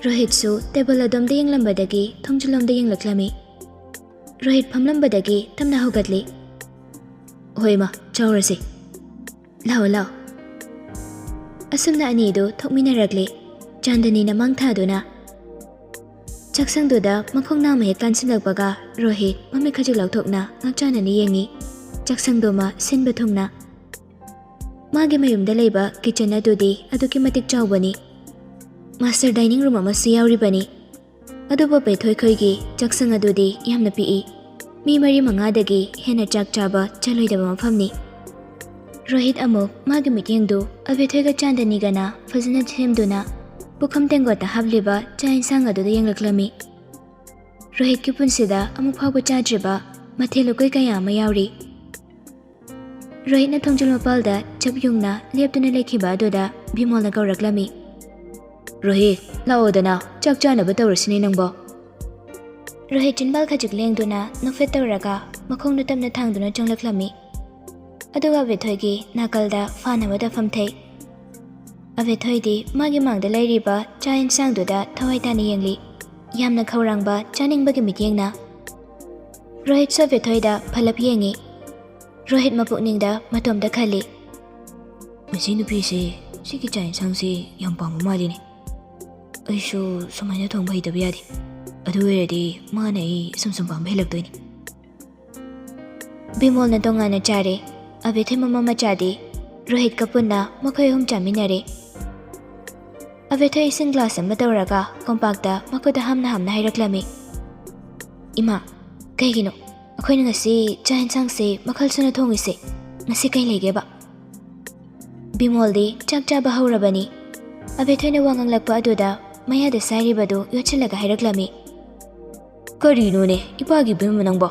ꯔꯣꯍꯤꯠꯁꯨ ꯇꯦꯕꯜ ꯑꯗꯣꯝꯗ ꯌꯦꯡꯂꯝꯕꯗꯒꯤ ꯊꯣꯡꯖꯤꯜꯂꯣꯝꯗ ꯌꯦꯡꯂꯛꯂꯝꯃꯤ꯫ ꯔꯣꯍꯤꯠ ꯐꯝꯂꯝꯕꯗꯒꯤ ꯇꯞꯅ ꯍꯧꯒꯠꯂꯤ꯫ "ꯍꯣꯏ ꯏꯃꯥ, ꯆꯥꯎꯔꯁꯦ꯫ ꯂꯥꯛꯑꯣ, ꯂꯥꯛꯑꯣ꯫" ꯑꯁꯨꯝꯅ ꯑꯅꯤꯗꯨ ꯊꯣꯛꯃꯤꯟꯅꯔꯛꯂꯦ, ꯆꯥꯟꯗꯅꯤꯅ ꯃꯥꯡ ꯊꯥꯗꯨꯅ꯫ ꯆꯥꯛꯁꯪꯗꯨꯗ ꯃꯈꯣꯡ ꯅꯥꯝꯃ ꯍꯦꯛ ꯀꯥꯟꯁꯤꯜꯂꯛꯄꯒ ꯔꯣꯍꯤꯠ ꯃꯃꯤꯠ ꯈꯖꯤꯛ ꯂꯥꯎꯊꯣꯛꯅ ꯉꯥꯛꯆꯥꯟꯅꯅ ꯌꯦꯡꯉꯤ꯫ ꯆꯥꯛꯁꯪꯗꯨꯃ ꯁꯤꯟꯕ ꯊꯨꯡꯅ꯫ ꯃꯥꯒꯤ ꯃꯌꯨꯝꯗ ꯂꯩꯕ ꯀꯤꯆꯟ ꯑꯗꯨꯗꯤ ꯑꯗꯨꯛꯀꯤ ꯃꯇꯤꯛ ꯆꯥꯎꯕꯅꯤ꯫ ꯃꯥꯁꯇꯔ ꯗꯥꯏꯅꯤꯡ ꯔꯨꯝ ꯑꯃꯁꯨ ꯌꯥꯎꯔꯤꯕꯅꯤ꯫ ꯑꯗꯨꯕꯨ ꯑꯕꯦꯊꯣꯏ ꯈꯣꯏꯒꯤ ꯆꯥꯛꯁꯪ ꯑꯗꯨꯗꯤ ꯌꯥꯝꯅ ꯄꯤꯛꯏ꯫ ꯃꯤ ꯃꯔꯤ ꯃꯉꯥꯗꯒꯤ ꯍꯦꯟꯅ ꯆꯥꯛ ꯆꯥꯕ ꯆꯜꯂꯣꯏꯗꯕ ꯃꯐꯝꯅꯤ꯫ ꯔꯣꯍꯤꯠ ꯑꯃꯨꯛ ꯃꯥꯒꯤ ꯃꯤꯠꯌꯦꯡꯗꯨ ꯑꯕꯦꯊꯣꯏꯒ ꯆꯥꯟꯗꯅꯤꯒꯅ ꯐꯖꯅ ꯁꯦꯝꯗꯨꯅ ꯄꯨꯈꯝ ꯇꯦꯡꯀꯣꯠꯇ ꯍꯥꯞꯂꯤꯕ ꯆꯥꯛ ꯏꯟꯁꯥꯡ ꯑꯗꯨꯗ ꯌꯦꯡꯂꯛꯂꯝꯃꯤ꯫ ꯔꯣꯍꯤꯠꯀꯤ ꯄꯨꯟꯁꯤꯗ ꯑꯃꯨꯛ ꯐꯥꯎꯕ ꯆꯥꯗ꯭ꯔꯤꯕ ꯃꯊꯦꯜ ꯂꯨꯀꯣꯏ ꯀꯌꯥ ꯑꯃ ꯌꯥꯎꯔꯤ꯫ ꯔꯣꯍꯤꯠꯅ ꯊꯣꯡꯖꯤꯜ ꯃꯄꯥꯜꯗ ꯆꯞ ꯌꯨꯡꯅ ꯂꯦꯞꯇꯨꯅ ꯂꯩꯈꯤꯕ ꯑꯗꯨꯗ ꯕꯤꯃꯣꯜꯅ ꯀꯧꯔꯛꯂꯝꯃꯤ꯫ "ꯔꯣꯍꯤꯠ, ꯂꯥꯛꯑꯣꯗꯅ, ꯆꯥꯛ ꯆꯥꯅꯕ ꯇꯧꯔꯁꯤꯅꯦ ꯅꯪꯕꯣ꯫" ꯔꯣꯍꯤꯠ ꯆꯤꯟꯕꯥꯜ ꯈꯖꯤꯛ ꯂꯦꯡꯗꯨꯅ ꯅꯣꯛꯐꯦꯠ ꯇꯧꯔꯒ ꯃꯈꯣꯡꯗꯨ ꯇꯞꯅ ꯊꯥꯡꯗꯨꯅ ꯆꯪꯂꯛꯂꯝꯃꯤ꯫ ꯑꯗꯨꯒ ꯑꯕꯦꯊꯣꯏꯒꯤ ꯅꯥꯀꯜꯗ ꯐꯥꯅꯕꯗ ꯐꯝꯊꯩ꯫ ꯑꯕꯦꯊꯣꯏꯗꯤ ꯃꯥꯒꯤ ꯃꯥꯡꯗ ꯂꯩꯔꯤꯕ ꯆꯥꯛ ꯌꯦꯟꯁꯥꯡꯗꯨꯗ ꯊꯋꯥꯏ ꯇꯥꯅ ꯌꯦꯡꯂꯤ꯫ ꯌꯥꯝꯅ ꯈꯧꯔꯥꯡꯕ, ꯆꯥꯅꯤꯡꯕꯒꯤ ꯃꯤꯠꯌꯦꯡꯅ꯫ ꯔꯣꯍꯤꯠꯁꯨ ꯑꯕꯦꯊꯣꯏꯗ ꯐꯂꯞ ꯌꯦꯡꯉꯤ꯫ ꯔꯣꯍꯤꯠ ꯃꯄꯨꯛꯅꯤꯡꯗ ꯃꯇꯣꯝꯇ ꯈꯜꯂꯤ꯫ "ꯃꯁꯤ ꯅꯨꯄꯤꯁꯦ ꯁꯤꯒꯤ ꯆꯥꯛ ꯌꯦꯟꯁꯥꯡꯁꯦ ꯌꯥꯝ ꯄꯥꯝꯕ ꯃꯥꯜꯂꯤꯅꯦ꯫ ꯑꯩꯁꯨ ꯁꯨꯃꯥꯏꯅ ꯊꯣꯡꯕ ꯍꯩꯇꯕ ꯌꯥꯗꯦ꯫ ꯑꯗꯨ ꯑꯣꯏꯔꯗꯤ ꯃꯥꯅ ꯑꯩ ꯁꯨꯝ ꯁꯨꯝ ꯄꯥꯝꯕ ꯍꯦꯜꯂꯛꯇꯣꯏꯅꯤ꯫" ꯕꯤꯃꯣꯜꯅ ꯇꯣꯉꯥꯟꯅ ꯆꯥꯔꯦ꯫ ꯑꯕꯦꯊꯣꯏ ꯃꯃꯥ ꯃꯆꯥꯗꯤ ꯔꯣꯍꯤꯠꯀ ꯄꯨꯟꯅ ꯃꯈꯣꯏ ꯑꯍꯨꯝ ꯆꯥꯃꯤꯟꯅꯔꯦ꯫ ꯑꯕꯦꯊꯣꯏ ꯏꯁꯤꯡ ꯒ꯭ꯂꯥꯁ ꯑꯃ ꯇꯧꯔꯒ ꯀꯣꯝꯄꯥꯛꯇ ꯃꯈꯨꯠꯇ ꯍꯥꯝꯅ ꯍꯥꯝꯅ ꯍꯥꯏꯔꯛꯂꯝꯃꯤ꯫ "ꯏꯃꯥ, ꯀꯩꯒꯤꯅꯣ ꯑꯩꯈꯣꯏꯅ ꯉꯁꯤ ꯆꯥꯛ ꯌꯦꯟꯁꯥꯡꯁꯦ ꯃꯈꯜ ꯁꯨꯅ ꯊꯣꯡꯉꯤꯁꯦ? ꯉꯁꯤ ꯀꯩ ꯂꯩꯒꯦꯕ?" ꯕꯤꯃꯣꯜꯗꯤ ꯆꯥꯛ ꯆꯥꯕ ꯍꯧꯔꯕꯅꯤ꯫ ꯑꯕꯦꯊꯣꯏꯅ ꯋꯥ ꯉꯥꯡꯂꯛꯄ ꯑꯗꯨꯗ ꯃꯌꯥꯗ ꯁꯥꯏꯔꯤꯕꯗꯨ ꯌꯣꯠꯁꯤꯜꯂꯒ ꯍꯥꯏꯔꯛꯂꯝꯃꯤ꯫ "ꯀꯔꯤꯅꯣꯅꯦ ꯏꯄꯥꯒꯤ ꯏꯕꯦꯝꯃ ꯅꯪꯕꯣ?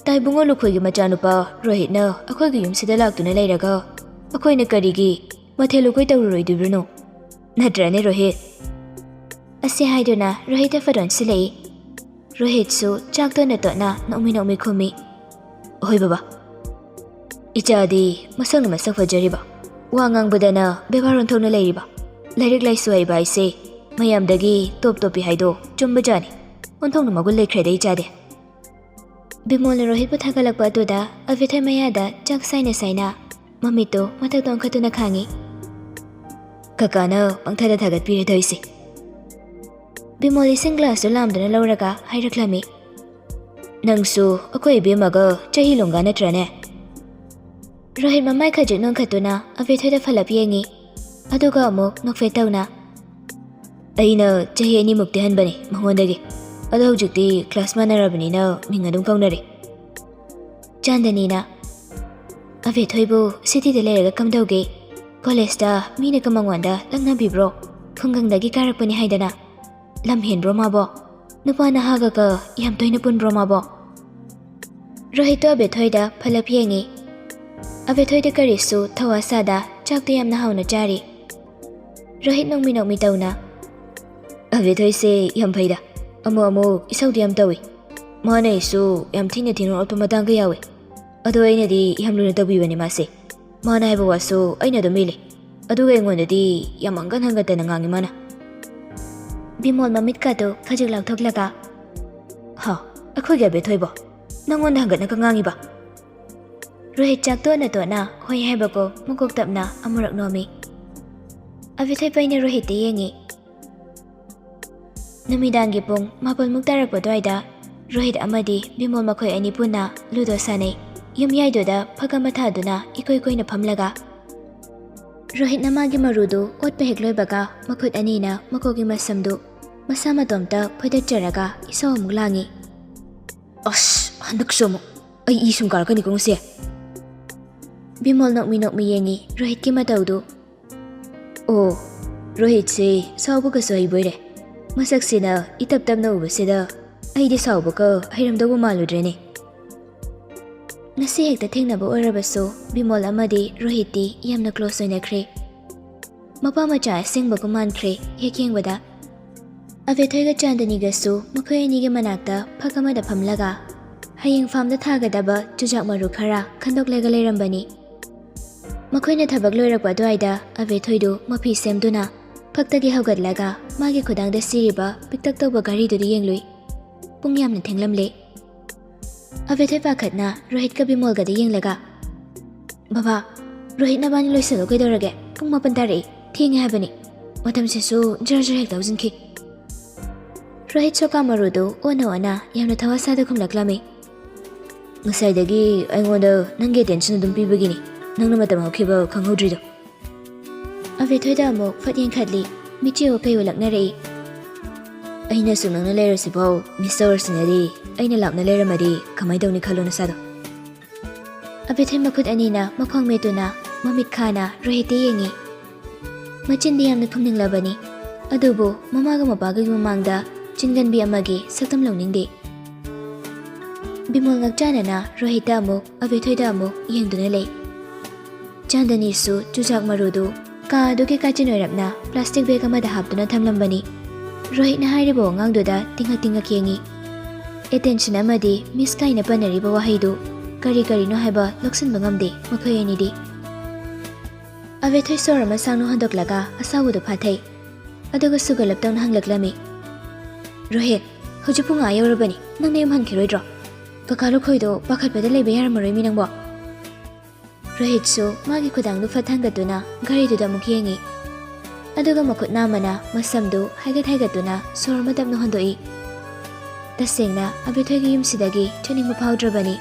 ꯇꯥꯏꯕꯨꯡꯉꯣ ꯂꯨꯈꯣꯏꯒꯤ ꯃꯆꯥꯅꯨꯄꯥ ꯔꯣꯍꯤꯠꯅ ꯑꯩꯈꯣꯏꯒꯤ ꯌꯨꯝꯁꯤꯗ ꯂꯥꯛꯇꯨꯅ ꯂꯩꯔꯒ ꯑꯩꯈꯣꯏꯅ ꯀꯔꯤꯒꯤ ꯃꯊꯦꯜ ꯂꯨꯀꯣꯏ ꯇꯧꯔꯔꯣꯏꯗꯣꯔꯤꯕꯅꯣ? ꯅꯠꯇ꯭ꯔꯅꯦ ꯔꯣꯍꯤꯠ?" ꯑꯁꯤ ꯍꯥꯏꯗꯨꯅ ꯔꯣꯍꯤꯠꯇ ꯐꯠ ꯑꯣꯟꯁꯤꯜꯂꯛꯏ꯫ ꯔꯣꯍꯤꯠꯁꯨ ꯆꯥꯛ ꯇꯣꯠꯅ ꯇꯣꯠꯅ ꯅꯣꯛꯃꯤ ꯅꯣꯛꯃꯤ ꯈꯨꯝꯃꯤ꯫ "ꯑꯍꯣꯏ ꯕꯕꯥ꯫ ꯏꯆꯥꯗꯤ ꯃꯁꯛꯅ ꯃꯁꯛ ꯐꯖꯔꯤꯕ, ꯋꯥ ꯉꯥꯡꯕꯗꯅ ꯕꯦꯕꯥꯔ ꯑꯣꯟꯊꯣꯛꯅ ꯂꯩꯔꯤꯕ, ꯂꯥꯏꯔꯤꯛ ꯂꯥꯏꯁꯨ ꯍꯩꯕ ꯍꯥꯏꯁꯦ ꯃꯌꯥꯝꯗꯒꯤ ꯇꯣꯞ ꯇꯣꯞꯄꯤ ꯍꯥꯏꯗꯣ ꯆꯨꯝꯕꯖꯥꯠꯅꯤ꯫ ꯑꯣꯟꯊꯣꯛꯅ ꯃꯒꯨꯟ ꯂꯩꯈ꯭ꯔꯦꯗ ꯏꯆꯥꯗꯤ꯫" ꯕꯤꯃꯣꯜꯅ ꯔꯣꯍꯤꯠꯄꯨ ꯊꯥꯒꯠꯂꯛꯄ ꯑꯗꯨꯗ ꯑꯕꯦꯊꯣꯏ ꯃꯌꯥꯗ ꯆꯥꯛ ꯁꯥꯏꯅ ꯁꯥꯏꯅ ꯃꯃꯤꯠꯇꯨ ꯃꯊꯛꯇ ꯑꯣꯟꯈꯠꯇꯨꯅ ꯈꯥꯡꯉꯤ꯫ "ꯀꯀꯥꯅ ꯄꯪꯊꯥꯗ ꯊꯥꯒꯠꯄꯤꯔꯦ ꯇꯧꯔꯤꯁꯦ꯫" ꯕꯤꯃꯣꯜ ꯏꯁꯤꯡ ꯒ꯭ꯂꯥꯁꯇꯨ ꯂꯥꯝꯗꯨꯅ ꯂꯧꯔꯒ ꯍꯥꯏꯔꯛꯂꯝꯃꯤ꯫ "ꯅꯪꯁꯨ ꯑꯩꯈꯣꯏ ꯏꯕꯦꯝꯃꯒ ꯆꯍꯤ ꯂꯣꯡꯒꯥ ꯅꯠꯇ꯭ꯔꯅꯦ?" ꯔꯣꯍꯤꯠ ꯃꯃꯥꯏ ꯈꯖꯤꯛ ꯅꯣꯟꯈꯠꯇꯨꯅ ꯑꯕꯦꯊꯣꯏꯗ ꯐꯠꯂꯞ ꯌꯦꯡꯉꯤ꯫ ꯑꯗꯨꯒ ꯑꯃꯨꯛ ꯅꯣꯛꯐꯦꯠ ꯇꯧꯅ, ꯑꯩꯅ ꯆꯍꯤ ꯑꯅꯤꯃꯨꯛꯇꯤ ꯍꯟꯕꯅꯦ ꯃꯉꯣꯟꯗꯒꯤ꯫ ꯑꯗꯣ ꯍꯧꯖꯤꯛꯇꯤ ꯀ꯭ꯂꯥꯁ ꯃꯥꯟꯅꯔꯕꯅꯤꯅ ꯃꯤꯡ ꯑꯗꯨꯝ ꯀꯧꯅꯔꯦ꯫ ꯆꯥꯟꯗꯅꯤꯅ, "ꯑꯕꯦꯊꯣꯏꯕꯨ ꯁꯤꯇꯤꯗ ꯂꯩꯔꯒ ꯀꯝꯗꯧꯒꯦ? ꯀꯣꯂꯦꯖꯇ ꯃꯤꯅꯒ ꯃꯉꯣꯟꯗ ꯂꯛꯅꯕꯤꯕ꯭ꯔꯣ? ꯈꯨꯡꯒꯪꯗꯒꯤ ꯀꯥꯔꯛꯄꯅꯤ ꯍꯥꯏꯗꯅ꯫ ꯂꯝ ꯍꯦꯟꯕ꯭ꯔꯣ ꯃꯥꯕꯣ? ꯅꯨꯄꯥ ꯅꯍꯥꯒꯒ ꯌꯥꯝ ꯇꯣꯏꯅ ꯄꯨꯟꯕ꯭ꯔꯣ ꯃꯥꯕꯣ?" ꯔꯣꯍꯤꯠꯇꯣ ꯑꯕꯦꯊꯣꯏꯗ ꯐꯠꯂꯞ ꯌꯦꯡꯉꯤ꯫ ꯑꯕꯦꯊꯣꯏꯗ ꯀꯔꯤꯁꯨ ꯊꯋꯥ ꯁꯥꯗ ꯆꯥꯛꯇꯣ ꯌꯥꯝꯅ ꯍꯥꯎꯅ ꯆꯥꯔꯤ꯫ ꯔꯣꯍꯤꯠ ꯅꯣꯡꯃꯤ ꯅꯣꯡꯃꯤ ꯇꯧꯅ, "ꯑꯕꯦꯊꯣꯏꯁꯦ ꯌꯥꯝ ꯐꯩꯗ, ꯑꯃꯨꯛ ꯑꯃꯨꯛ ꯏꯁꯧꯗꯤ ꯌꯥꯝ ꯇꯧꯏ꯫ ꯃꯥꯅ ꯑꯩꯁꯨ ꯌꯥꯝ ꯊꯤꯅ ꯊꯤꯅ ꯑꯣꯠꯄ ꯃꯇꯥꯡꯒ ꯌꯥꯎꯏ꯫ ꯑꯗꯣ ꯑꯩꯅꯗꯤ ꯌꯥꯝ ꯂꯨꯅ ꯇꯧꯕꯤꯕꯅꯦ ꯃꯥꯁꯦ꯫ ꯃꯥꯅ ꯍꯥꯏꯕ ꯋꯥꯁꯨ ꯑꯩꯅ ꯑꯗꯨꯝ ꯏꯜꯂꯤ꯫ ꯑꯗꯨꯒ ꯑꯩꯉꯣꯟꯗꯗꯤ ꯌꯥꯝ ꯍꯪꯒꯠ ꯍꯟꯒꯠꯇꯅ ꯉꯥꯡꯉꯤ ꯃꯥꯅ꯫" ꯕꯤꯃꯣꯜ ꯃꯃꯤꯠꯀꯗꯨ ꯈꯖꯤꯛ ꯂꯥꯎꯊꯣꯛꯂꯒ, "ꯍꯥ, ꯑꯩꯈꯣꯏꯒꯤ ꯑꯕꯦꯊꯣꯏꯕꯣ ꯅꯪꯉꯣꯟꯗ ꯍꯪꯒꯠꯅꯒ ꯉꯥꯡꯉꯤꯕ?" ꯔꯣꯍꯤꯠ ꯆꯥꯛ ꯇꯣꯠꯅ ꯇꯣꯠꯅ ꯍꯣꯏ ꯍꯥꯏꯕꯒꯨꯝ ꯃꯀꯣꯛ ꯇꯞꯅ ꯑꯃꯨꯔꯛ ꯅꯣꯝꯃꯤ꯫ ꯑꯕꯦꯊꯣꯏ ꯄꯩꯅ ꯔꯣꯍꯤꯠꯇ ꯌꯦꯡꯉꯤ꯫ ꯅꯨꯃꯤꯗꯥꯡꯒꯤ ꯄꯨꯡ ꯃꯥꯄꯜꯃꯨꯛ ꯇꯥꯔꯛꯄ ꯑꯗꯨꯋꯥꯏꯗ ꯔꯣꯍꯤꯠ ꯑꯃꯗꯤ ꯕꯤꯃꯣꯜ ꯃꯈꯣꯏ ꯑꯅꯤ ꯄꯨꯟꯅ ꯂꯨꯗꯣ ꯁꯥꯟꯅꯩ꯫ ꯌꯨꯝꯌꯥꯏꯗꯨꯗ ꯐꯛ ꯑꯃ ꯊꯥꯗꯨꯅ ꯏꯀꯣꯏ ꯀꯣꯏꯅ ꯐꯝꯂꯒ꯫ ꯔꯣꯍꯤꯠꯅ ꯃꯥꯒꯤ ꯃꯔꯨꯗꯨ ꯑꯣꯠꯄ ꯍꯦꯛ ꯂꯣꯏꯕꯒ ꯃꯈꯨꯠ ꯑꯅꯤꯅ ꯃꯀꯣꯛꯀꯤ ꯃꯁꯝꯗꯨ ꯃꯁꯥ ꯃꯇꯣꯝꯇ ꯐꯣꯏꯗꯠꯆꯔꯒ ꯏꯁꯧ ꯑꯃꯨꯛ ꯂꯥꯡꯉꯤ꯫ "ꯑꯁ, ꯍꯟꯗꯛꯁꯨ ꯑꯃꯨꯛ ꯑꯩ ꯏ ꯁꯨꯝ ꯀꯥꯔꯛꯀꯅꯤꯀꯣ ꯉꯁꯤ꯫" ꯕꯤꯃꯣꯜ ꯅꯣꯛꯃꯤ ꯅꯣꯛꯃꯤ ꯌꯦꯡꯉꯤ ꯔꯣꯍꯤꯠꯀꯤ ꯃꯇꯧꯗꯨ꯫ "ꯑꯣ, ꯔꯣꯍꯤꯠꯁꯦ ꯁꯥꯎꯕꯒꯁꯨ ꯍꯩꯕꯣꯏꯔꯦ꯫ ꯃꯁꯛꯁꯤꯅ ꯏꯇꯞ ꯇꯞꯅ ꯎꯕꯁꯤꯗ ꯑꯩꯗꯤ ꯁꯥꯎꯕꯒ ꯍꯩꯔꯝꯗꯧꯕ ꯃꯥꯜꯂꯨꯗ꯭ꯔꯦꯅꯦ꯫" ꯉꯁꯤ ꯍꯦꯛꯇ ꯊꯦꯡꯅꯕ ꯑꯣꯏꯔꯕꯁꯨ ꯕꯤꯃꯣꯜ ꯑꯃꯗꯤ ꯔꯣꯍꯤꯠꯇꯤ ꯌꯥꯝꯅ ꯀ꯭ꯂꯣꯁ ꯑꯣꯏꯅꯈ꯭ꯔꯦ꯫ ꯃꯄꯥ ꯃꯆꯥ ꯑꯁꯦꯡꯕꯒꯨꯝ ꯃꯥꯟꯈ꯭ꯔꯦ ꯍꯦꯛ ꯌꯦꯡꯕꯗ꯫ ꯑꯕꯦꯊꯣꯏꯒ ꯆꯥꯟꯗꯅꯤꯒꯁꯨ ꯃꯈꯣꯏ ꯑꯅꯤꯒꯤ ꯃꯅꯥꯛꯇ ꯐꯛ ꯑꯃꯗ ꯐꯝꯂꯒ ꯍꯌꯦꯡ ꯐꯥꯝꯗ ꯊꯥꯒꯗꯕ ꯆꯨꯖꯥꯛ ꯃꯔꯨ ꯈꯔ ꯈꯟꯗꯣꯛꯂꯒ ꯂꯩꯔꯝꯕꯅꯤ꯫ ꯃꯈꯣꯏꯅ ꯊꯕꯛ ꯂꯣꯏꯔꯛꯄ ꯑꯗꯨꯋꯥꯏꯗ ꯑꯕꯦꯊꯣꯏꯗꯨ ꯃꯐꯤ ꯁꯦꯝꯗꯨꯅ ꯐꯛꯇꯒꯤ ꯍꯧꯒꯠꯂꯒ ꯃꯥꯒꯤ ꯈꯨꯗꯥꯡꯗ ꯁꯤꯔꯤꯕ ꯄꯤꯛꯇꯛ ꯇꯧꯕ ꯘꯔꯤꯗꯨꯗ ꯌꯦꯡꯂꯨꯏ꯫ ꯄꯨꯡ ꯌꯥꯝꯅ ꯊꯦꯡꯂꯝꯂꯦ꯫ ꯑꯕꯦꯊꯣꯏ ꯄꯥꯈꯠꯅ ꯔꯣꯍꯤꯠꯀ ꯕꯤꯃꯣꯜꯒꯗ ꯌꯦꯡꯂꯒ, "ꯕꯕꯥ, ꯔꯣꯍꯤꯠ ꯅꯕꯥꯅꯤ ꯂꯣꯏꯁꯤꯜꯂꯣ ꯀꯩꯗꯧꯔꯒꯦ? ꯄꯨꯡ ꯃꯥꯄꯟ ꯇꯥꯔꯛꯏ, ꯊꯦꯡꯉꯦ ꯍꯥꯏꯕꯅꯤ꯫ ꯃꯇꯝꯁꯤꯁꯨ ꯖꯔ ꯖꯔ ꯍꯦꯛ ꯍꯧꯖꯤꯟꯈꯤ꯫" ꯔꯣꯍꯤꯠ ꯁꯣꯀꯥ ꯃꯔꯨꯗꯨ ꯑꯣꯟꯅ ꯑꯣꯟꯅ ꯌꯥꯝꯅ ꯊꯋꯥ ꯁꯥꯗ ꯈꯨꯝꯂꯛꯂꯝꯃꯤ꯫ "ꯉꯁꯥꯏꯗꯒꯤ ꯑꯩꯉꯣꯟꯗ ꯅꯪꯒꯤ attention ꯑꯗꯨꯝ ꯄꯤꯕꯒꯤꯅꯤ ꯅꯪꯅ ꯃꯇꯝ ꯍꯧꯈꯤꯕ ꯈꯪꯍꯧꯗ꯭ꯔꯤꯗꯣ꯫" ꯑꯕꯦꯊꯣꯏꯗ ꯑꯃꯨꯛ ꯐꯠ ꯌꯦꯡꯈꯠꯂꯤ꯫ ꯃꯤꯠꯆꯤ ꯑꯣ ꯀꯩ ꯑꯣ ꯂꯛꯅꯔꯛꯏ꯫ ꯑꯩꯅ ꯁꯨꯛ ꯅꯪꯅ ꯂꯩꯔꯁꯤꯐꯥꯎ ꯃꯤꯁ ꯇꯧꯔꯁꯤꯅꯗꯤ, ꯑꯩꯅ ꯂꯥꯞꯅ ꯂꯩꯔꯝꯃꯗꯤ ꯀꯃꯥꯏ ꯇꯧꯅꯤ ꯈꯜꯂꯣ ꯅꯁꯥꯗꯣ꯫ ꯑꯕꯦꯊꯣꯏ ꯃꯈꯨꯠ ꯑꯅꯤꯅ ꯃꯈꯣꯡ ꯃꯦꯠꯇꯨꯅ ꯃꯃꯤꯠ ꯈꯥꯅ ꯔꯣꯍꯤꯠꯇ ꯌꯦꯡꯉꯤ꯫ ꯃꯆꯤꯟꯗꯤ ꯌꯥꯝꯅ ꯈꯨꯝꯅꯤꯡꯂꯕꯅꯤ, ꯑꯗꯨꯕꯨ ꯃꯃꯥꯒ ꯃꯄꯥꯒꯒꯤ ꯃꯃꯥꯡꯗ ꯆꯤꯟꯒꯟꯕꯤ ꯑꯃꯒꯤ ꯁꯛꯇꯝ ꯂꯧꯅꯤꯡꯗꯦ꯫ ꯕꯤꯃꯣꯜ ꯉꯛꯆꯥꯟꯅꯅ ꯔꯣꯍꯤꯠꯇ ꯑꯃꯨꯛ, ꯑꯕꯦꯊꯣꯏꯗ ꯑꯃꯨꯛ ꯌꯦꯡꯗꯨꯅ ꯂꯩ꯫ ꯆꯥꯟꯗꯅꯤꯁꯨ ꯆꯨꯖꯥꯛ ꯃꯔꯨꯗꯨ ꯀꯥ ꯑꯗꯨꯒꯤ ꯀꯥꯆꯤꯟ ꯑꯣꯏꯔꯞꯅ plastic bag ꯑꯃꯗ ꯍꯥꯞꯇꯨꯅ ꯊꯝꯂꯝꯕꯅꯤ꯫ ꯔꯣꯍꯤꯠꯅ ꯍꯥꯏꯔꯤꯕ ꯋꯥꯉꯥꯡꯗꯨꯗ ꯇꯤꯡꯉꯛ ꯇꯤꯡꯉꯛ ꯌꯦꯡꯉꯤ꯫ Attention ꯑꯃꯗꯤ miss ꯀꯥꯏꯅ ꯄꯟꯅꯔꯤꯕ ꯋꯥꯍꯩꯗꯨ ꯀꯔꯤ ꯀꯔꯤꯅꯣ ꯍꯥꯏꯕ ꯂꯧꯁꯤꯟꯕ ꯉꯝꯗꯦ ꯃꯈꯣꯏ ꯑꯅꯤꯗꯤ꯫ ꯑꯕꯦꯊꯣꯏ ꯁꯣꯔ ꯑꯃ ꯁꯥꯡꯅ ꯍꯣꯟꯗꯣꯛꯂꯒ ꯑꯁꯥꯎꯕꯗꯨ ꯐꯥꯊꯩ꯫ ꯑꯗꯨꯒ ꯁꯨꯒꯠꯂꯞ ꯇꯧꯅ ꯍꯪꯂꯛꯂꯝꯃꯤ, "ꯔꯣꯍꯤꯠ, ꯍꯧꯖꯤꯛ ꯄꯨꯡ ꯑꯥ ꯌꯧꯔꯕꯅꯤ, ꯅꯪ ꯅꯌꯨꯝ ꯍꯟꯈꯤꯔꯣꯏꯗ꯭ꯔꯣ? ꯀꯀꯥ ꯂꯨꯈꯣꯏꯗꯣ ꯄꯥꯈꯠꯄꯗ ꯂꯩꯕ ꯌꯥꯔꯝꯃꯔꯣꯏꯃꯤ ꯅꯪꯕꯣ?" ꯔꯣꯍꯤꯠꯁꯨ ꯃꯥꯒꯤ ꯈꯨꯗꯥꯡꯗꯨ ꯐꯠ ꯊꯥꯡꯒꯠꯇꯨꯅ ꯘꯔꯤꯗꯨꯗ ꯑꯃꯨꯛ ꯌꯦꯡꯉꯤ꯫ ꯑꯗꯨꯒ ꯃꯈꯨꯠ ꯅꯥꯝꯃꯅ ꯃꯁꯝꯗꯨ ꯍꯥꯏꯒꯠ ꯍꯥꯏꯒꯠꯇꯨꯅ ꯁꯣꯔ ꯑꯃ ꯇꯞꯅ ꯍꯣꯟꯗꯣꯛꯏ꯫ ꯇꯁꯦꯡꯅ ꯑꯕꯦꯊꯣꯏꯒꯤ ꯌꯨꯝꯁꯤꯗꯒꯤ ꯊꯣꯛꯅꯤꯡꯕ ꯐꯥꯎꯗ꯭ꯔꯕꯅꯤ꯫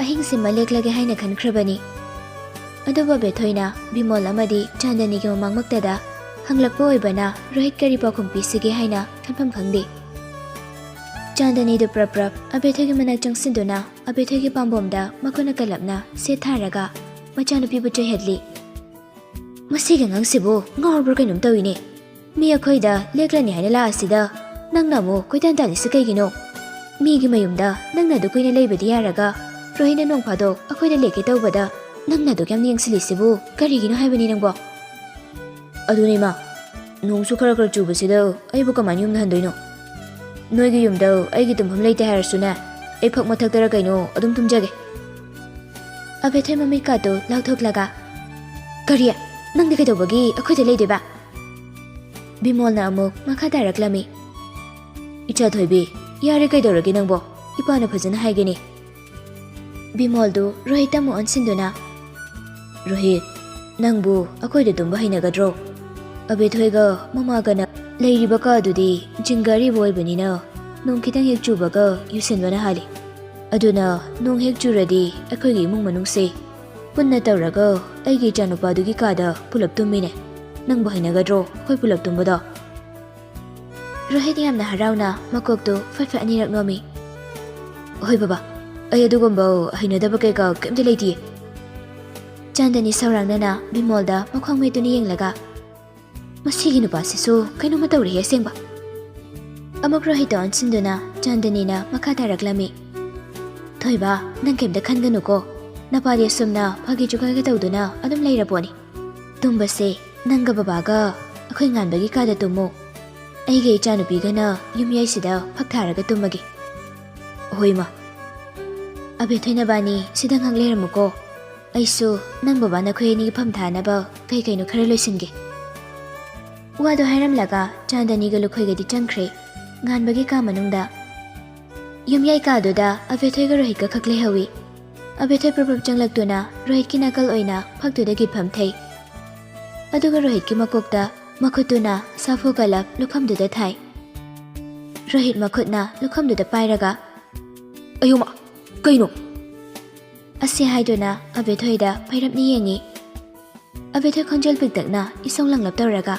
ꯑꯍꯤꯡꯁꯤꯃ ꯂꯦꯛꯂꯒꯦ ꯍꯥꯏꯅ ꯈꯟꯈ꯭ꯔꯕꯅꯤ꯫ ꯑꯗꯨꯕꯨ ꯑꯕꯦꯊꯣꯏꯅ ꯕꯤꯃꯣꯜ ꯑꯃꯗꯤ ꯆꯥꯟꯗꯅꯤꯒꯤ ꯃꯃꯥꯡꯃꯛꯇꯗ ꯍꯪꯂꯛꯄ ꯑꯣꯏꯕꯅ ꯔꯣꯍꯤꯠ ꯀꯔꯤ ꯄꯥꯎꯈꯨꯝ ꯄꯤꯁꯤꯒꯦ ꯍꯥꯏꯅ ꯈꯟꯐꯝ ꯈꯪꯗꯦ꯫ ꯆꯥꯟꯗꯅꯤꯗꯨ ꯄ꯭ꯔꯞ ꯄ꯭ꯔꯞ ꯑꯕꯦꯊꯣꯏꯒꯤ ꯃꯅꯥꯛ ꯆꯪꯁꯤꯟꯗꯨꯅ ꯑꯕꯦꯊꯣꯏꯒꯤ ꯄꯥꯝꯕꯣꯝꯗ ꯃꯈꯨꯠꯅ ꯀꯜꯂꯞꯅ ꯁꯦꯠ ꯊꯥꯔꯒ ꯃꯆꯥꯅꯨꯄꯤꯕꯨ ꯆꯩꯍꯠꯂꯤ꯫ "ꯃꯁꯤꯒꯤ ꯑꯉꯥꯡꯁꯤꯕꯨ ꯉꯥꯎꯔꯕ꯭ꯔꯥ ꯀꯩꯅꯣꯝ ꯇꯧꯏꯅꯦ꯫ ꯃꯤ ꯑꯩꯈꯣꯏꯗ ꯂꯦꯛꯂꯅꯤ ꯍꯥꯏꯅ ꯂꯥꯛꯑꯁꯤꯗ ꯅꯪꯅ ꯑꯃꯨꯛ ꯀꯣꯏꯇꯥꯟ ꯇꯥꯜꯂꯤꯁꯤ ꯀꯩꯒꯤꯅꯣ? ꯃꯤꯒꯤ ꯃꯌꯨꯝꯗ ꯅꯪꯅ ꯑꯗꯨ ꯀꯨꯏꯅ ꯂꯩꯕꯗꯤ ꯌꯥꯔꯒ ꯔꯣꯍꯤꯠꯅ ꯅꯣꯡ ꯐꯥꯗꯣꯛ ꯑꯩꯈꯣꯏꯗ ꯂꯦꯛꯀꯦ ꯇꯧꯕꯗ ꯅꯪꯅ ꯑꯗꯨꯛ ꯌꯥꯝꯅ ꯌꯦꯡꯁꯤꯜꯂꯤꯁꯤꯕꯨ ꯀꯔꯤꯒꯤꯅꯣ ꯍꯥꯏꯕꯅꯤ ꯅꯪꯕꯣ?" "ꯑꯗꯨꯅꯦ ꯏꯃꯥ, ꯅꯣꯡꯁꯨ ꯈꯔ ꯈꯔ ꯆꯨꯕꯁꯤꯗ ꯑꯩꯕꯨ ꯀꯃꯥꯏꯅ ꯌꯨꯝꯗ ꯍꯟꯗꯣꯏꯅꯣ? ꯅꯣꯏꯒꯤ ꯌꯨꯝꯗ ꯑꯩꯒꯤ ꯇꯨꯝꯐꯝ ꯂꯩꯇꯦ ꯍꯥꯏꯔꯁꯨꯅꯦ, ꯑꯩ ꯐꯛ ꯃꯊꯛꯇꯔ ꯀꯩꯅꯣ ꯑꯗꯨꯝ ꯇꯨꯝꯖꯒꯦ꯫" ꯑꯕꯦꯊꯣꯏ ꯃꯃꯤꯠꯀꯥꯗꯨ ꯂꯥꯎꯊꯣꯛꯂꯒ, "ꯀꯔꯤ? ꯅꯪꯗꯤ ꯀꯩꯗꯧꯕꯒꯤ ꯑꯩꯈꯣꯏꯗ ꯂꯩꯗꯣꯏꯕ?" ꯕꯤꯃꯣꯜꯅ ꯑꯃꯨꯛ ꯃꯈꯥ ꯇꯥꯔꯛꯂꯝꯃꯤ꯫ "ꯏꯆꯥ ꯊꯣꯏꯕꯤ, ꯌꯥꯔꯦ ꯀꯩꯗꯧꯔꯒꯦ ꯅꯪꯕꯣ? ꯏꯄꯥꯅ ꯐꯖꯅ ꯍꯥꯏꯒꯅꯤ꯫" ꯕꯤꯃꯣꯜꯗꯨ ꯔꯣꯍꯤꯠꯇ ꯑꯃꯨꯛ ꯑꯣꯟꯁꯤꯟꯗꯨꯅ, "ꯔꯣꯍꯤꯠ, ꯅꯪꯕꯨ ꯑꯩꯈꯣꯏꯗ ꯇꯨꯝꯕ ꯍꯩꯅꯒꯗ꯭ꯔꯣ? ꯑꯕꯦꯊꯣꯏꯒ ꯃꯃꯥꯒꯅ ꯂꯩꯔꯤꯕ ꯀꯥꯗꯨꯗꯤ ꯖꯤꯡꯒ ꯑꯔꯤꯕ ꯑꯣꯏꯕꯅꯤꯅ ꯅꯣꯡ ꯈꯤꯇꯪ ꯍꯦꯛ ꯆꯨꯕꯒ ꯌꯨꯁꯟꯕꯅ ꯍꯥꯜꯂꯤ꯫ ꯑꯗꯨꯅ ꯅꯣꯡ ꯍꯦꯛ ꯆꯨꯔꯗꯤ ꯑꯩꯈꯣꯏꯒꯤ ꯏꯃꯨꯡ ꯃꯅꯨꯡꯁꯦ ꯄꯨꯟꯅ ꯇꯧꯔꯒ ꯑꯩꯒꯤ ꯏꯆꯥꯅꯨꯄꯥꯗꯨꯒꯤ ꯀꯥꯗ ꯄꯨꯂꯞ ꯇꯨꯝꯃꯤꯅꯦ꯫ ꯅꯪꯕꯨ ꯍꯩꯅꯒꯗ꯭ꯔꯣ ꯑꯩꯈꯣꯏ ꯄꯨꯂꯞ ꯇꯨꯝꯕꯗꯣ? ꯔꯣꯍꯤꯠ ꯌꯥꯝꯅ ꯍꯔꯥꯎꯅ ꯃꯀꯣꯛꯇꯨ ꯐꯠ ꯐꯠ ꯑꯅꯤꯔꯛ ꯅꯣꯝꯃꯤ꯫ "ꯍꯣꯏ ꯕꯕꯥ, ꯑꯩ ꯑꯗꯨꯒꯨꯝꯕ ꯍꯩꯅꯗꯕ ꯀꯩꯀꯥ ꯀꯩꯝꯇ ꯂꯩꯇꯤꯌꯦ꯫" ꯆꯥꯟꯗꯅꯤ ꯁꯧꯔꯥꯡꯅꯅ ꯕꯤꯃꯣꯜꯗ ꯃꯈꯣꯡ ꯃꯦꯠꯇꯨꯅ ꯌꯦꯡꯂꯒ, "ꯃꯁꯤꯒꯤ ꯅꯨꯄꯥꯁꯤꯁꯨ ꯀꯩꯅꯣꯝꯃ ꯇꯧꯔꯦꯍꯦ ꯑꯁꯦꯡꯕ꯫" ꯑꯃꯨꯛ ꯔꯣꯍꯤꯠꯇ ꯑꯣꯟꯁꯤꯟꯗꯨꯅ ꯆꯥꯟꯗꯅꯤꯅ ꯃꯈꯥ ꯇꯥꯔꯛꯂꯝꯃꯤ꯫ "ꯊꯣꯏꯕ, ꯅꯪ ꯀꯩꯝꯇ ꯈꯟꯒꯅꯨꯀꯣ꯫ ꯅꯄꯥꯗꯤ ꯑꯁꯨꯝꯅ ꯐꯥꯒꯤ ꯖꯨꯒꯥꯏꯒ ꯇꯧꯗꯨꯅ ꯑꯗꯨꯝ ꯂꯩꯔꯄꯣꯠꯅꯤ꯫ ꯇꯨꯝꯕꯁꯦ ꯅꯪꯒ ꯕꯕꯥꯒ ꯑꯩꯈꯣꯏ ꯉꯥꯟꯕꯒꯤ ꯀꯥꯗ ꯇꯨꯝꯃꯨ꯫ ꯑꯩꯒ ꯏꯆꯥꯅꯨꯄꯤꯒꯅ ꯌꯨꯝꯌꯥꯏꯁꯤꯗ ꯐꯛ ꯊꯥꯔꯒ ꯇꯨꯝꯃꯒꯦ꯫" "ꯍꯣꯏ, ꯏꯃꯥ꯫" "ꯑꯕꯦꯊꯣꯏ ꯅꯕꯥꯅꯤ ꯁꯤꯗ ꯉꯥꯛ ꯂꯩꯔꯝꯃꯨꯀꯣ꯫ ꯑꯩꯁꯨ ꯅꯪ ꯕꯕꯥ ꯅꯈꯣꯏ ꯑꯅꯤꯒꯤ ꯐꯝ ꯊꯥꯅꯕ ꯀꯩ ꯀꯩꯅꯣ ꯈꯔ ꯂꯣꯏꯁꯤꯟꯒꯦ꯫" ꯋꯥꯗꯣ ꯍꯥꯏꯔꯝꯂꯒ ꯆꯥꯟꯗꯅꯤꯒ ꯂꯨꯈꯣꯏꯒꯗꯤ ꯆꯪꯈ꯭ꯔꯦ꯫ ꯉꯥꯟꯕꯒꯤ ꯀꯥ ꯃꯅꯨꯡꯗ ꯌꯨꯝꯌꯥꯏ ꯀꯥꯗꯨꯗ ꯑꯕꯦꯊꯣꯏꯒ ꯔꯣꯍꯤꯠꯀ ꯈꯛ ꯂꯩꯍꯧꯏ꯫ ꯑꯕꯦꯊꯣꯏ ꯄ꯭ꯔꯞ ꯄ꯭ꯔꯞ ꯆꯪꯂꯛꯇꯨꯅ ꯔꯣꯍꯤꯠꯀꯤ ꯅꯥꯀꯜ ꯑꯣꯏꯅ ꯐꯛꯇꯨꯗ ꯒꯤꯠꯐꯝ ꯊꯩ꯫ ꯑꯗꯨꯒ ꯔꯣꯍꯤꯠꯀꯤ ꯃꯀꯣꯛꯇ ꯃꯈꯨꯠꯇꯨꯅ ꯁꯥꯐꯨ ꯀꯂꯞ ꯂꯨꯈꯝꯗꯨꯗ ꯊꯥꯏ꯫ ꯔꯣꯍꯤꯠ ꯃꯈꯨꯠꯅ ꯂꯨꯈꯝꯗꯨꯗ ꯄꯥꯏꯔꯒ, "ꯑꯌꯣꯃ, ꯀꯩꯅꯣ?" ꯑꯁꯤ ꯍꯥꯏꯗꯨꯅ ꯑꯕꯦꯊꯣꯏꯗ ꯄꯩꯔꯞꯅ ꯌꯦꯡꯉꯤ꯫ ꯑꯕꯦꯊꯣꯏ ꯈꯣꯟꯖꯦꯜ ꯄꯤꯛꯇꯛꯅ ꯏꯁꯧ ꯂꯪꯂꯞ ꯇꯧꯔꯒ,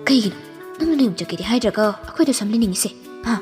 "ꯀꯩꯒꯤꯅꯣ ꯅꯪꯅ ꯅꯌꯨꯝ ꯆꯠꯀꯦꯗꯤ ꯍꯥꯏꯗ꯭ꯔꯒ ꯑꯩꯈꯣꯏꯗ ꯁꯨꯝ ꯂꯩꯅꯤꯡꯉꯤꯁꯦ? ꯍꯥ?